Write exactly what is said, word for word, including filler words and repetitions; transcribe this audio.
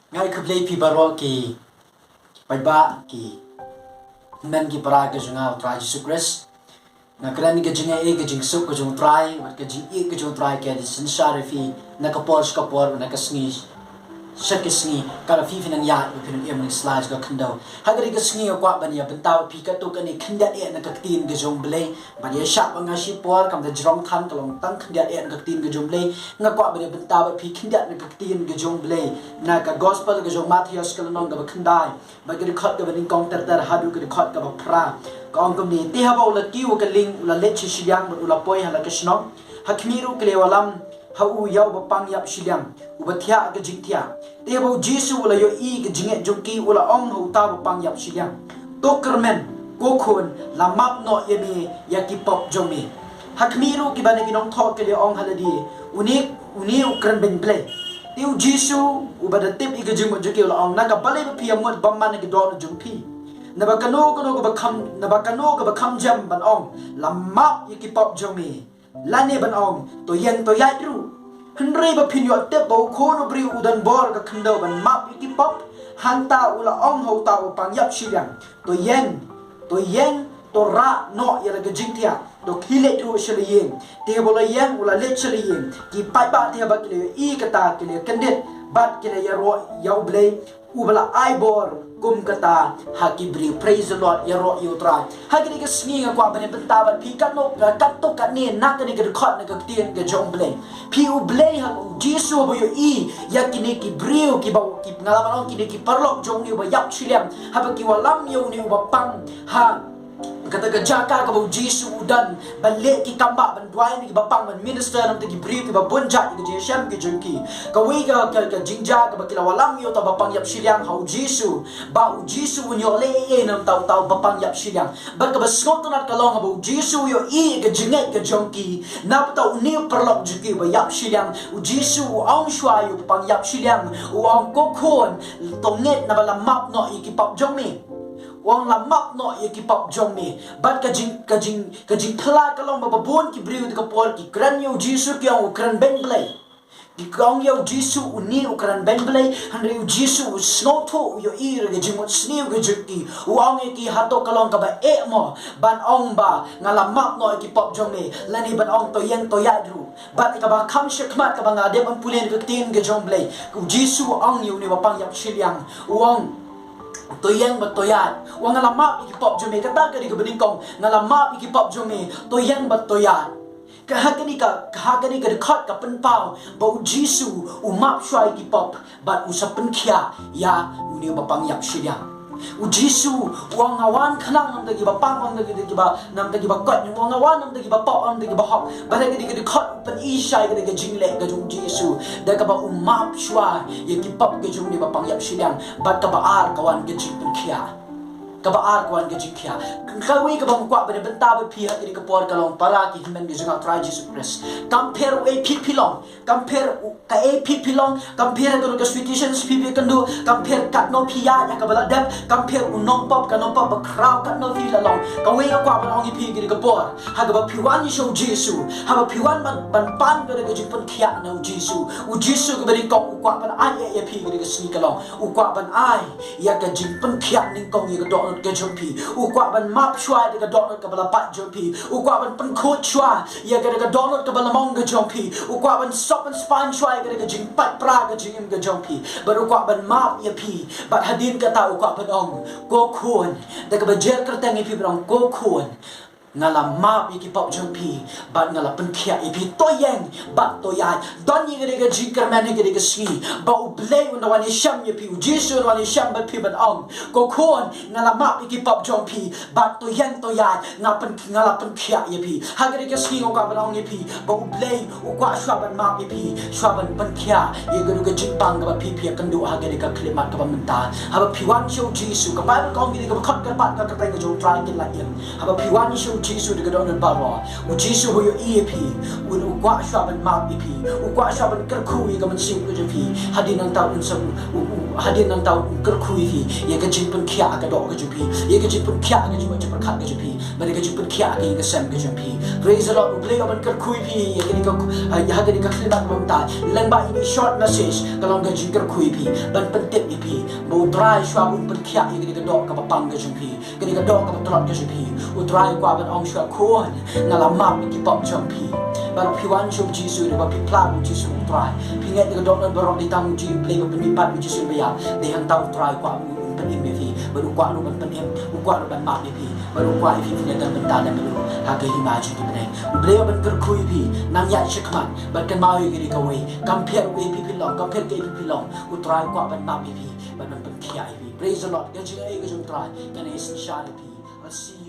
Nga ai khublei phi baroh ki paidbah, ki hynmen ki para ka jong nga u Trai Jisu Khrist. Nga kren ka jingaiei ka jingsuk ka jong u Trai, bad ka jingïeit ka jong u Trai ka dei synshar ïa phi na ka por sha ka por, na ka sngi sha ka sngi, ka la phi phi nang ïaid, phi nang im nang slai ka khyndew. Ha ka dei ka sngi nga kwah ban ïa bynta phi katto katne khyndiat eh na ka ktien ka jong u Blei. Bad ïa shah ba nga shipor kam da jrong than ka long tang khyndiat eh na ka ktien ka jong u Blei. Nga kwah ban ïa bynta phi khyndiat na ka ktien ka jong u Blei, na ka gospel ka jong u Mathaios ka lynnong kaba khyndai, bad ka dkhot kaba nyngkong ter ter haduh ka dkhot kaba phra. Ka ong kumne: Te haba u la kiew ha ka lieng, u la leit sha shiliang bad u la poi ha la ka shnong. Ha khmih ruh ki la wallam ha u ïa uba pang ïap shiliang, uba thiah ka jingthiah. Te haba u Jisu u la ïohi ka jingngeit jong ki, u la ong ha uta uba pang ïap shiliang: To kyrmen, ko khun, la map noh ïa me ïa ki pop jong me. Ha khmih ruh kiba na ki nongthoh ki la ong ha lade: Une, une u kren beiñ Blei. Te u Jisu uba da tip ïa ka jingmut jong ki u la ong: Na ka balei ba phi ïa mut bymman na ka dohnud jong phi? Naba kano kano kaba kham, naba kano kaba kham jem ban ong: La map ïa ki pop jong me, lane ban ong: To ïeng, to ïaid ruh? Hynrei ba phin ïoh tip ba u Khun u briew u don bor ha ka khyndew ban map ïa ki pop, hangta u la ong ha uta uba pang ïap shiliang: To ïeng, to ïeng, to rah noh ïa la ka jingthiah, to khie leit ruh sha la ïing. Te haba u la ïeng, u la leit sha la ïing. Ki paidbah te haba ki la ïohi kata ki la kyndit bad ki la ïaroh ïa u Blei uba la ai bor kum kata ha ki briew. Praise the Lord, ïaroh ïa u Trai. Ha kane ka sngi nga kwah ban ïa bynta bad phi katno, katto katne na kane ka dkhot na ka ktien ka jong u Blei. Phi, u Blei, ha u Jisu haba u ïohi ïa kine ki briew kiba, ki, nga la ban ong kine ki paralok jong une uba ïap shiliang, haba ki wallam ïa une uba pang ha kata ka jaka kaba u Jisu u don ban leh ki kam bah, ban duwai na kiba pang, ban minister na bynta ki briew kiba bun jait ïa ka jingshem ka jong ki. Kawei ka, ka, ka jingjia kaba ki la wallam ïa uta uba pang ïap shiliang ha u Jisu, ba u Jisu un ïoh leh ei ei na bynta uta uba pang ïap shiliang. Bad kaba sngewtynnat ka long haba u Jisu u ïohi ïa ka jingngeit ka jong ki, na bynta une u paralok jong ki uba ïap shiliang, u Jisu u ong shuwa ïa uba pang ïap shiliang, u ong: Ko khun, to ngeit, naba la map noh ïa ki pop jong me. U ong: La map noh ïa ki pop jong me. Bad ka jing, ka jing, ka jingphla ka long ba, ba bun ki briew te ka por ki kren ïa u Jisu ki ong u kren beiñ Blei. Ki ong ïa u Jisu une u kren beiñ Blei, hynrei u Jisu u sngewthuh, u ïohi ïa ka jingmut sniew ka jong ki. U ong ïa ki: Hato ka long kaba eh mo ban ong ba nga la map noh ïa ki pop jong me, lane ban ong: To ïeng, to ïaid ruh? Bad kaba kham shakhmat kaba nga dep ban pule na ka ktien ka jong u Blei, u Jisu u ong ïa une uba pang ïap shiliang, u ong: To ïeng bad to ïaid. U ong: Nga la map ïa ki pop jong me. Kata ka dei kaba nyngkong: Nga la map ïa ki pop jong me, to ïeng bad to ïaid. Ka ha kane ka, ka ha kane ka dkhot ka pynpaw ba u Jisu u map shuwa ïa ki pop bad u sa pynkhiah ïa une uba pang ïap shiliang. U Jisu u ong: Nga wan khnang na bynta kiba pang, na bynta kiba, na bynta kiba koit. U ong: Nga wan na bynta kiba pop, na bynta kiba hok. Bad ha kane ka dkhot u pyni shai ïa ka jingleh ka jong u Jisu da kaba u map shuwa ïa ki pop ka jong une uba pang ïap shiliang. Bad kaba ar ka wan ka jingpynkhiah. Kaba ar ka wan ka jingkhiah. Kawei kaba nga kwah ban ïa bynta bad phi ha kane ka por ka long, para ki hynmen ka jong u Trai Jisu Khrist, kam pher uei phi phi long, kam pher u, kaei phi phi long, kam pher ha kano ka situation phi phi kynduh, kam pher katno phi ïaid ha kaba la dep, kam pher u nongpop ka nongpop bakhraw katno phi la long. Kawei nga kwah ban ong ïa phi ha kane ka por, ha kaba phi wan sha u Jisu, haba phi wan ban, ban pan ka jingpynkhiah na u Jisu, u Jisu kaba nyngkong u kwah ban ai ïa phi ha kane ka sngi ka long, u kwah ban ai ïa ka jingpynkhiah nyngkong ïa ka dohnud ka jong phi. U kwah ban map shuwa ïa ka dohnud kaba la pait jong phi. U kwah ban pynkhuid shuwa ïa ka dohnud kaba la mong ka jong phi. U kwah ban sop ban span shuwa ïa ka jingpait pra ka jingim ka jong phi. Bad u kwah ban map ïa phi. Bad hadien kata u kwah ban ong: Ko khun. Da kaba jer kyrteng ïa phi ban ong: Ko khun, nga la map ïa ki pop jong phi bad nga la pynkhiah ïa phi. To ïeng bad to ïaid. Don ïa kane ka jingkyrmen ha kane ka sngi ba u Blei un da wan ïashem ïa phi, u Jisu un wan ïashem bad phi ban ong: Ko khun, nga la map ïa ki pop jong phi bad to ïeng to ïaid, nga pyn, nga la pynkhiah ïa phi. Ha kane ka sngi nga kwah ban ong ïa phi ba u Blei u kwah shuwa ban map ïa phi, shuwa ban pynkhiah ïa kano ka jingpang kaba phi phi ïakynduh ha kane ka khyllipmat kaba mynta. Haba phi wan sha u Jisu, ka Baibl ka ong kine kiba khot kyrpad ka kyrteng ka jong u Trai kin la im. Haba phi wan sha u Jisu da ka dohnud baroh. U Jisu u ïohi ïa phi. U, u kwah shuwa ban map ïa phi. U kwah shuwa ban kyrkhu ïa ka mynsiem ka jong phi. Hadien nangta un sa u, u, hadien nangta un kyrkhu ïa phi. Ïa ka jingpynkhiah ka doh ka jong phi. Ïa ka jingpynkhiah ka jingmut jingpyrkhat ka jong phi. Bad ïa ka jingpynkhiah ka ïing ka sem ka jong phi. Praise the Lord. U Blei u ban kyrkhu ïa phi. Ïa kane ka, ïa kane ka khyllipmat kaba mynta. Lyngba ine i short message ka long ka jingkyrkhu ïa phi. Ban pyntip ïa phi. Ba U Trai shuwa un pynkhiah ïa kane ka doh kaba pang ka jong phi. Kane ka doh kaba tlot ka jong phi. U Trai u kwah ban ong shuwa, khun, nga la map ïa ki pop jong phi. Bad phi wan sha U Jisu, da ba phi phla ïa U Jisu, U Trai, phi ngeit ïa ka dohnud baroh, dei tang U Ji-, U Blei ba pynmihpat, U Jisu ba ïap. Dei hangta U Trai u kwah un, un pynim ïa phi. Bad u kwah ruh ban pynim, u kwah ruh ban map ïa phi. Bad u kwah ïa phi phin ïadon bynta lem bad u ha ka hima jong ki bneng. U Blei u ban kyrkhu ïa phi, nang ïaid shakhmat bad kynmaw ïa kane kawei. Kam pher kaei phi phi long, kam pher kaei phi phi long, U Trai u kwah ban map ïa phi bad ban pynkhiah ïa phi. Praise the Lord. Ka jingaiei ka jong U Trai kan ïashisha ïa phi. I'll see you.